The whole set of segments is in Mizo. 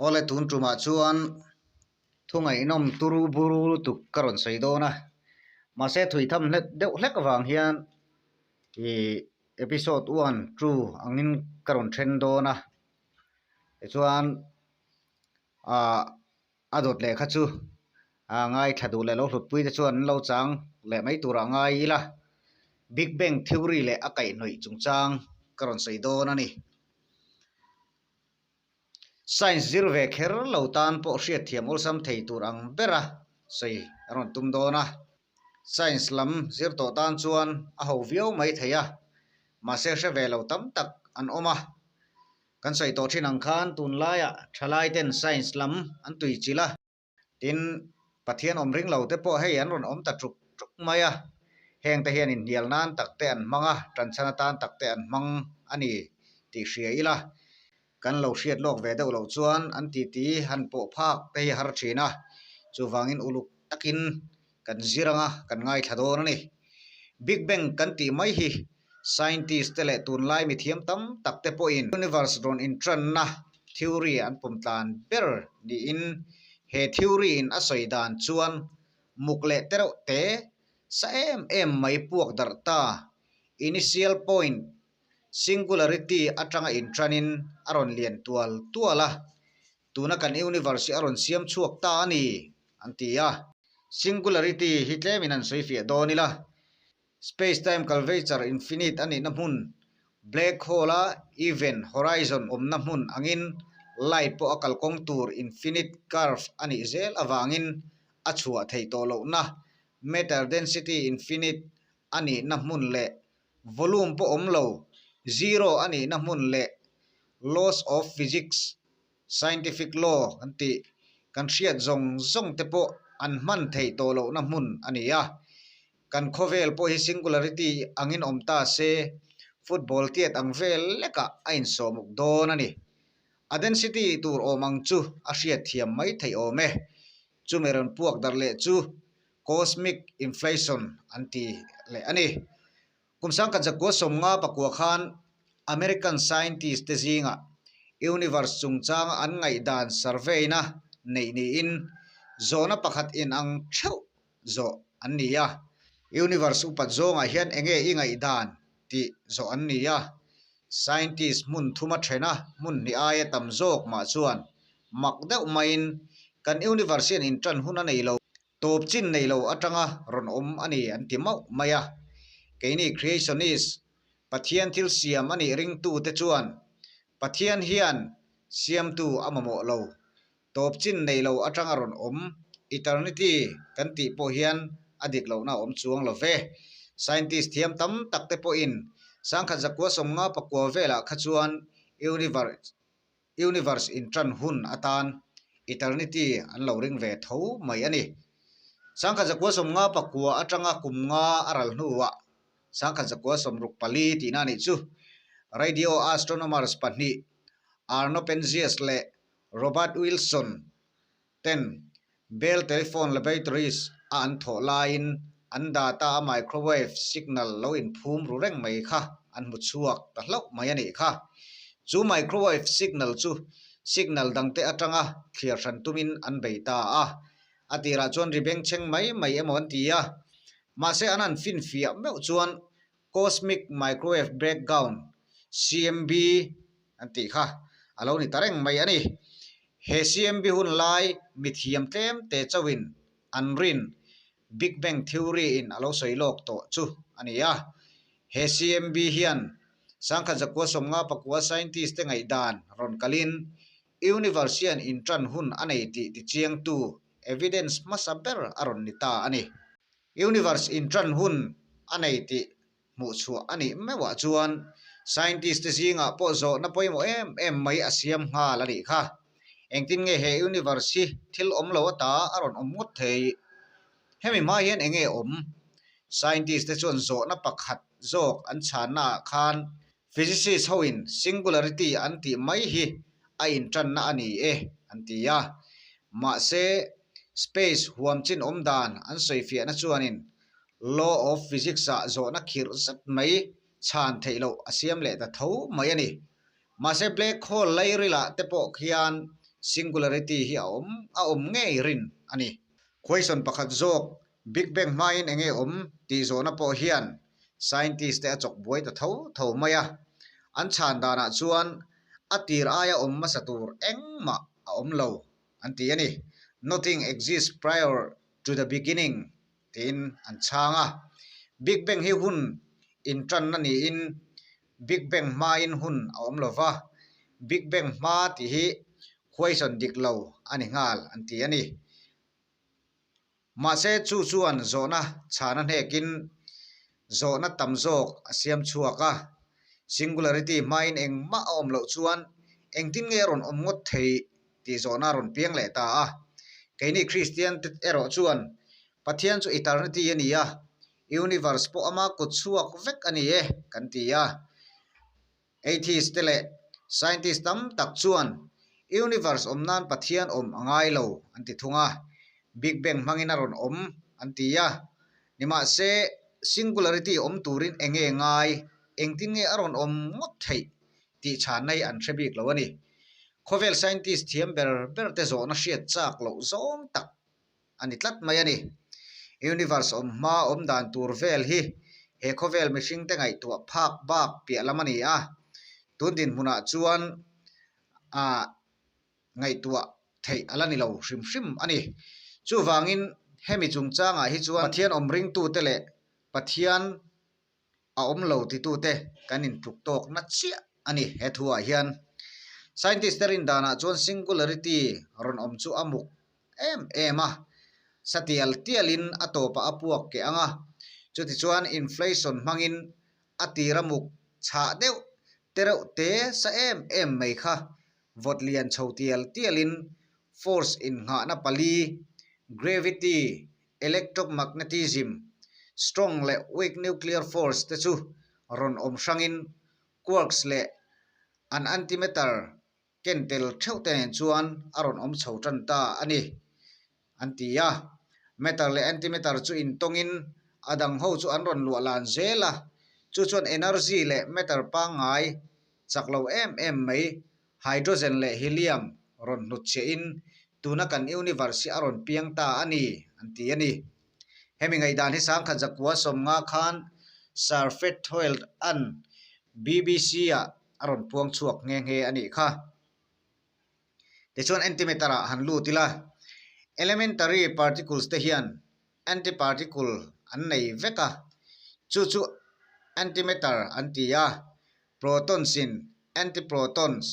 Awle tun tumah chuan thu ngaihnawm turu buru lutuk ka rawn sawi dawn a, mahse thui tham hlek deuh hlek avang hian ih episode one two angin ka rawn then dawn a, tichuan ah a dawt leh kha chu a ngaithla duh leh lo hlutpui te chuan an lo chang leh mai turah ngai ila Big Bang Theory leh a kaihhnawih chungchang ka rawn sawi dawn a ni. Science zir ve kher lo tan pawh hriatthiam awlsam thei tur ang bera sawi a rawn tum dawn a. Science lam zir tawh tan chuan a ho viau mai thei a, mahse hre ve lo tam tak an awm a. Kan sawi tawh thin ang khan tunlaiah thalaiten science lam an tuichilh a. Tin, Pathian awm ring lo te pawh hei an rawn awm ta tuk tuk mai a, heng te hian inhnial nan tak te an hmang a, tanchhan atan tak te an hmang a ni tih hria ila, kan lo hriat lawk ve deuh loh chuan an titi han pawh phak te hi a har thin a, chuvangin uluk takin kan zir anga kan ngaithla dawn a ni. Big Bang kan tih mai hi scientist te leh tunlai mithiam tam tak te pawhin universe rawn intranna theory an pawm tlan ber niin he theory in a sawi dan chuan muk leh tereuh te sa em em mai puak darh ta initial point singularity atanga intranin a rawn lian tual tual a, tuna kan universe hi a rawn siam chhuak ta a ni an ti a. Singularity hi tlemin an sawi fiah dawn ila, Space-time curvature infinite a nihna hmun, black hole-a event horizon awmna hmun angin light pawh a kalkawng tur infinite curve a nih zel avangin a chhuah theih tawh lohna, matter density infinite a nihna hmun leh volume pawh awm lo, zero a nihna hmun leh laws of physics Scientific law kan tih kan hriat zawng zawng te pawh an hman theih tawh lohna hmun a ni a. Kan khawvel pawh hi singularity angin awm ta se, football tiat ang vel lekah a insawmuk dawn a ni. A density tur awm ang chu a hriat thiam mai theih awm e. Chumi rawn puak darh leh chu cosmic inflation an ti leh a ni. Kum sangkhat zakua sawmnga pakua khan American scientist te zingah universe chungchanga an ngaihdan survey-na neih niin zawhna pakhat inang theuh zawh an ni a. Universe upat zawngah hian enge i ngaihdan tih zawh an ni a. Scientist hmun thuma thena hmun hnih aia tam zawk mah chuan mak deuh maiin kan universe hian intan hun a nei lo. Tawp chin nei lo atanga rawn awm a ni an ti mauh mai a. Keini Creationist, Pathian thil siam a nih ringtute chuan Pathian hian siamtu a mamawh lo. Tawp chin nei lo atanga rawn awm, eternity, kan tih pawh hian a dik lohna a awm chuang lo ve. Scientist thiam tam tak te pawhin sangkhat zakua sawmnga pakua velah kha chuan universe, Universe inṭan hun atan eternity an lo ring ve tho mai a ni. Sangkhat zakua sawmnga pakua aṭanga kum nga a ral hnuah sangkhat zakua 64 tihna a nih chu. Radio astronomers pahnih Arno Penzias leh Robert Wilson ten Bell Telephone Laboratories a an thawh laiin an data a microwave signal lo inphum ru reng mai kha an hmu chhuak ta hlauh mai a nih kha. Chu microwave signal chu signal dangte atanga thliar hran tumin an bei ta a. A tirah chuan ri bengchheng mai mai emaw an ti a. Mahse an han finfiah meuh chuan Cosmic Microwave Background, CMB, an tih kha a lo ni ta reng mai a ni. He CMB hun lai mithiam tlem te chauhin an rin Big Bang Theory in a lo sawi lawk tawh chu a ni a. He CMB hian sangkhat zakua sawmnga pakua scientist te ngaihdan rawn kalin Universe hian intan hun a nei tih tichiangtu evidence hmasa ber a rawn ni ta a ni. Universe intan hun a nei tih hmuh chhuah a nih meuhah chuan scientist te zingah pawh zawhna pawimawh em em mai a siam nghal a nih kha. Engtin nge he universe hi thil awm lo ata a rawn awm ngawt thei? Hemi hma hian eng nge awm? Scientist te chuan zawhna pakhat zawk an chhannaah khan Physicist hoin singularity an tih mai hi a intanna a ni e an ti a. Mahse, space huam chin awm dan an sawifiahna chuanin law of physics-ah zawhna khirh zet mai chhan theih loh a siam leh ta tho mai a ni. Mahse, black hole lairilah te pawh khian Singularity hi a awm a awm ngei rin a ni. Question pakhat zawk, Big Bang hmain enge awm tih zawhna pawh hian scientist te a chawk buai ta tho tho mai a. An chhan danah chuan a tir aia awm hmasa tur engmah a awm lo an ti a ni. Nothing exists prior to the beginning tiin an chhang a. Big Bang hi hun intanna niin Big Bang hmain hun a awm lo va, Big Bang hma tih hi question dik lo a ni nghal an ti a ni. Mahse chu chuan zawhna chhana hnekin zawhna tam zawk a siam chhuak a, Singularity hmain engmah a awm loh chuan engtin nge a rawn awm ngawt theih tih zawhna a rawn piang leh ta a. Keini Kristian te erawh chuan Pathian chu eternity a ni a, Universe pawh ama kut chhuak vek a ni e kan ti a. Atheist te leh scientist tam tak chuan Universe awm nan Pathian awm a ngai lo an ti thung a, Big Bang hmangin a rawn awm an ti a. Nimahse, singularity awm turin eng nge ngai, engtin nge a rawn awm ngawt theih tih chhanna hi an hre bik lo a ni. Khawvel scientist thiam ber ber te zawhna hriat chak loh zawng tak a ni tlat mai a ni. Universe awm hma awm dan tur vel hi he khawvel mihringte ngaihtuah phak bak piah lam a ni a, tun dinhmunah chuan ah ngaihtuah theih a la ni lo hrim hrim a ni. Chuvangin hemi chungchangah hi chuan Pathian awm ringtute leh Pathian a awm lo titute kan intluk tawk na chiah a ni he thuah hian. Scientist te rin danah chuan singularity rawn awm chu a muk em em a, sa tial tialin a tawpah a puak keh ang a, chutichuan inflation hmangin a tir a muk chhah deuh tereuh te sa em em mai kha vawt lian chho tial tialin force innghahna pali, gravity, electromagnetism, strong leh weak nuclear force te chu rawn awm hrangin quarks leh an antimatter ken tel theuh te nen chuan a rawn awm chho tan ta a ni, an ti a. Matter leh antimatter chu intawngin a dang ho chu an rawn luah lan zel a, chu chuan energy leh matter pangngai chak lo em em mai hydrogen leh helium rawn hnut chhiahin tuna kan universe hi a rawn piang ta a ni, an ti a ni. Hemi ngaihdan hi sangkhat zakua sawmnga khan Sir Fred Hoyle-a'n BBC-ah a rawn puang chhuak nghe nghe a nih kha. Tichuan antimatter-ah han lut ila, elementary particles te hian antiparticle an nei vek a, chu chu antimatter an ti a, protons in antiprotons,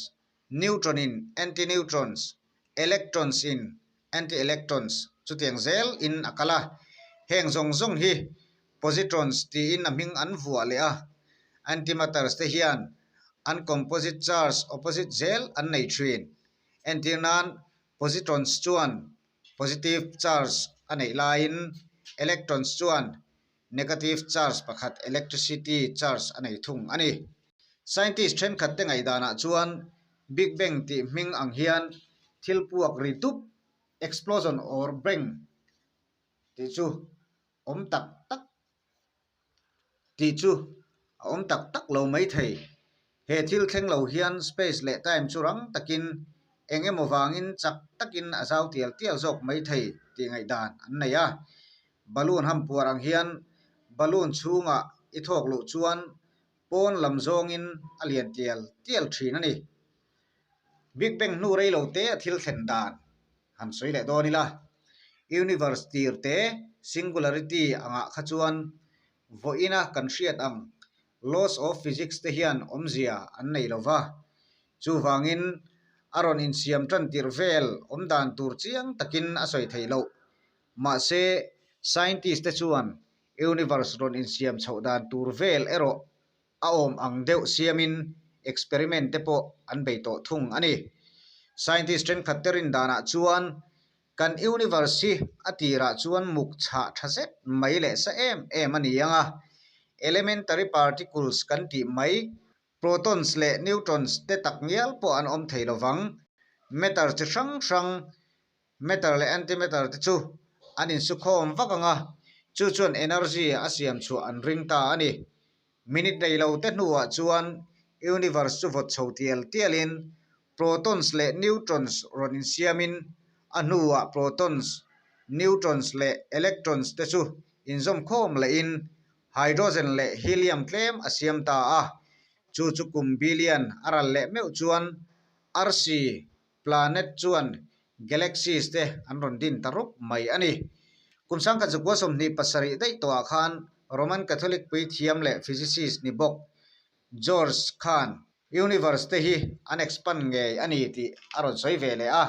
neutron in antineutrons, electrons in anti-electrons chutiang zel in a kal a, heng zawng zawng hi positrons tiin a hming an vuah leh a, antimatters te hian an composite charge opposite zel an nei thin. Entir nan positrons chuan positive charge a neih laiin electrons chuan negative charge pakhat electricity charge a nei thung a ni. Scientist thenkhat te ngaihdanah chuan Big Bang tih hming ang hian thil puak ri dup, explosion or bang, tih chu awm tak tak tih chu a awm tak tak lo mai thei. He thil thleng lo hian space leh time chu rang takin eng emaw vangin chak takin a zau tial tial zawk mai thei tih ngaihdan an nei a. Balloon ham puar ang hian balloon chhungah i thawk luh chuan pawn lam zawngin a lian tial tial thin a ni. Big Bang hnu rei lo te a thil thlen dan han sawi leh dawn ila, Universe tir te singularity angah kha chuan vawiina kan hriat ang laws of physics te hian awmzia an nei lo va, chuvangin a rawn insiam tan tirh vel awm dan tur chiang takin a sawi theih loh. Mahse, scientist te chuan universe rawn insiam chhoh dan tur vel erawh a awm ang deuh siamin experiment te pawh an bei tawh thung a ni. Scientist thenkhat te rin danah chuan kan universe hi a tirah chuan muk chhah tha zet mai leh sa em em a ni ang a, elementary particles kan tih mai, protons leh neutrons te tak ngial pawh an awm thei lovang. Matter chi hrang hrang Matter leh antimatter te chu an insukhawm vak ang a, chu chuan energy a siam chhuah an ring ta a ni. Minute nei lo te hnuah chuan universe chu vawt chho tial tialin Protons leh neutrons rawn insiamin a hnuah protons, neutrons leh electrons te chu inzawm khawm lehin hydrogen leh helium tlem a siam ta a. Chu chu kum billion a ral leh meuh chuan arsi, planet, chuan galaxies te an rawn din ta rup mai a ni. Kum 1927 daih tawhah khan Roman Catholic puithiam leh physicist ni bawk George khan Universe te hi an expand ngei a ni tih a rawn sawi ve leh a.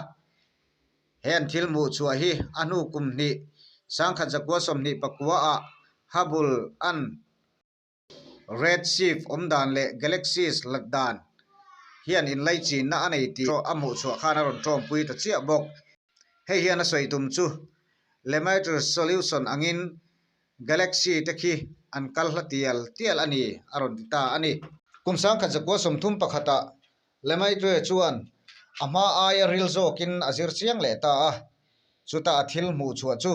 He an thil hmuh chhuah hi a hnu kum hnih 1929 ah Hubble an Red Shift awm dan leh Galaxies hlat dan hian inlaichinna a nei tih a hmuh chhuah khan a rawn tawmpui ta chiah bawk. Hei hian a sawi tum chu Lemaitre's solution angin Galaxy te khi an kal hla tial tial a ni, a rawn ti ta a ni. Kum 1931-ah Lemaitre chuan a hma aia ril zawkin a zir chiang leh ta a, chuta a thil hmuh chhuah chu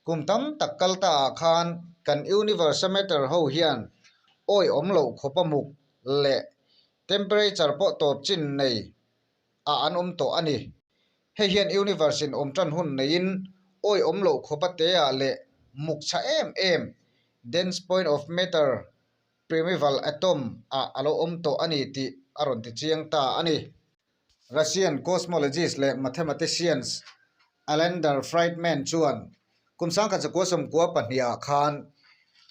kum tam tak kal ta ah khan kan universe-a matter ho hian awi awm loh khawpa muk leh temperature pawh tawp chin nei ah an awm tawh a ni. Hei hian universe in awm tan hun neiin awi awm loh khawpa te ah leh muk chha em em, dense point of matter, primeval atom, ah a lo awm tawh a ni tih a rawn ti chiang ta a ni. Russian cosmologist leh mathematicians Alexander Friedmann chuan kum 1992 ah khan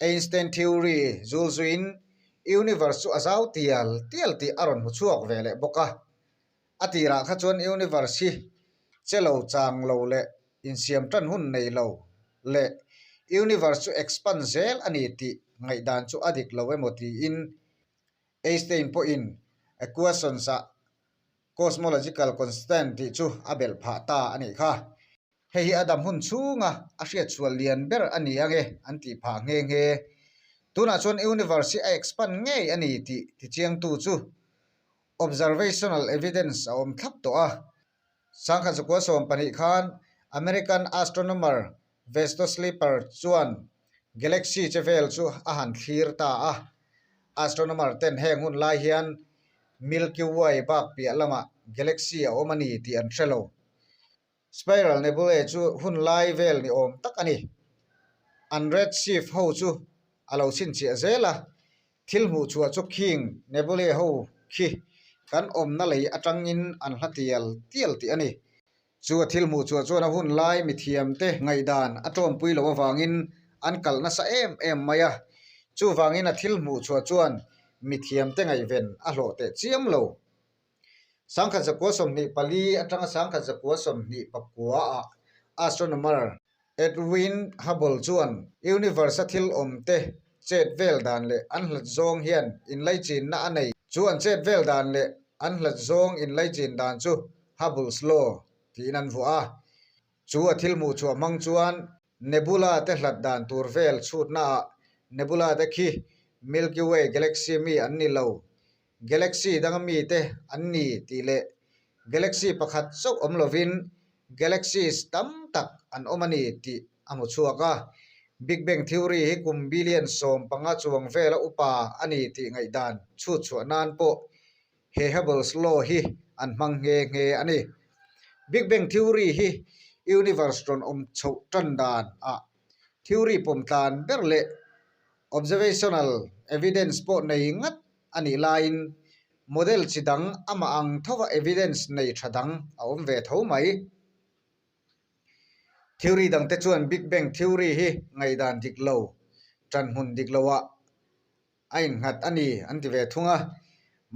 Einstein theory zul zuiin universe chu a zau tial tial tih a rawn hmu chhuak ve leh bawk a. A tirah kha chuan universe hi che lo chang lo leh insiam tan hun nei lo leh universe chu expand zel a ni tih ngaihdan chu a dik lo emaw tiin Einstein pawhin equations-ah cosmological constant tih chu a belh phah ta a nih kha. Hei hi a dam hun chhunga a hriatchhuah lian ber a ni ange an tih phah nghe nghe. Tunah chuan universe hi a expand ngei a ni tih tichiangtu chu observational evidence a awm thlap tawh a. 1912 khan American astronomer Vesto Slipher chuan galaxy che vel chu a han thlir ta a. Astronomer ten heng hun lai hian Milky Way bak piah lamah galaxy a awm a ni tih an hre lo. Spiral Nebulae chu hun lai vel ni awm tak a ni. An red shift ho chu a lo chhinchhiah zel a, thil hmuh chhuah chu khing Nebulae ho khi kan awmna lei atangin an hla tial tial tih a ni. Chu a thil hmuh chhuah chuan a hun lai mithiamte ngaihdan a tawmpui loh avangin an kalh nasa em em mai a, chuvangin a thil hmuh chhuah chuan mithiamte ngaihven a hlawh teh chiam lo. 1924 atanga 1929 ah astronomer Edwin Hubble chuan universe-a thil awmte chet vel dan leh an hlat zawng hian inlaichinna a nei. Chu an chet vel dan leh an hlat zawng inlaichin dan chu Hubble's Law tiin an vuah a. Chu a thil hmuh chhuah hmang chuan Nebula te hlat dan tur vel chhutnaah Nebula te khi Milky Way galaxy mi an ni lo, galaxy danga mite an ni tih leh galaxy pakhat chauh awm lovin galaxies tam tak an awm a ni tih a hmu chhuak a. Big Bang Theory hi kum billion 15 chuang vela upa a ni tih ngaihdan chhut chhuah nan pawh he Hubble's Law hi an hmang nghe nghe a ni. Big Bang Theory hi universe rawn awm chhoh tan dan ah theory pawm tlan ber leh observational evidence pawh nei ngat a nih laiin model chi dang amah ang thova evidence nei tha dang a awm ve tho mai. Theory dangte chuan Big Bang Theory hi ngaihdan dik lo, tanhmun dik loah a innghat a ni an ti ve thung a.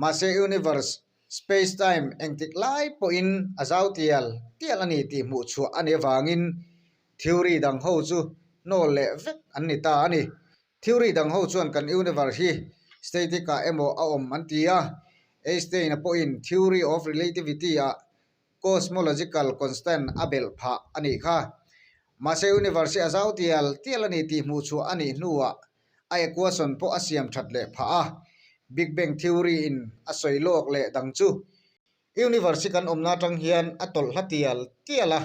Mahse universe, space-time engtik lai pawhin a zau tial tial a ni tih hmuh chhuah a nih avangin theory dang ho chu hnawl leh vek an ni ta a ni. Theory dang ho chuan kan universe hi static ah emaw a awm an ti a, Einstein-a pawhin theory of relativity ah cosmological constant a belh phah a nih kha. Mahse universe hi a zau tial tial a ni tih hmuh chhuah a nih hnuah a equation pawh a siam that leh phah a. Big Bang theory in a sawi lawk leh dang chu universe hi kan awmna atang hian a tawlh hla tial tial a.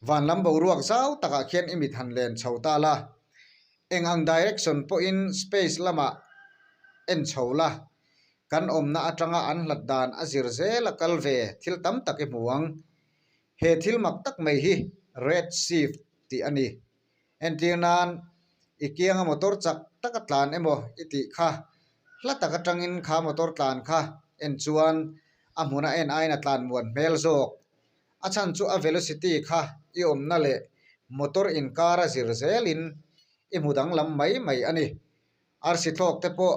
Van lam boruak zau takah khian i mit han len chho ta la. Eng ang direction pawhin space lamah en chho la. Kan awmna atanga an hlat dan a zir zel a kal ve thil tam tak i hmu ang. He thil mak tak mai hi red shift tih a ni. Entir nan, i kianga motor chak tak a tlan emaw i tih kha hla tak atangin kha motor tlan kha en chuan a hmuna en aiin a tlan muan hmel zawk. A chhan chu a velocity kha i awmna leh motor inkar a zir zelin i hmu danglam mai mai a ni. Arsi thlawk te pawh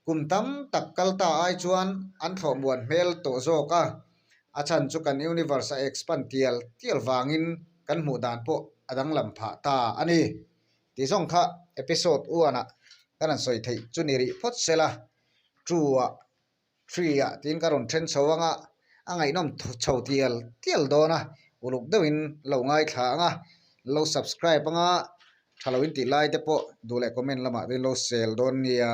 kum tam tak kal ta ai chuan an thlawh muan hmel tawh zawk a, a chhan chu kan universe a expand tial tial vangin kan hmuh dan pawh a danglam phah ta a ni. Tih zawng kha episode one ah kan han sawi theih chu ni rih phawt sela, two ah Three ah tiin ka rawn then chho ang a, a ngaihnawm chho tial tial dawn a, uluk deuhin lo ngaithla ang a, lo subscribe ang a, tha lo in tih lai te pawh duh leh comment lamah te in lo sel dawn nia.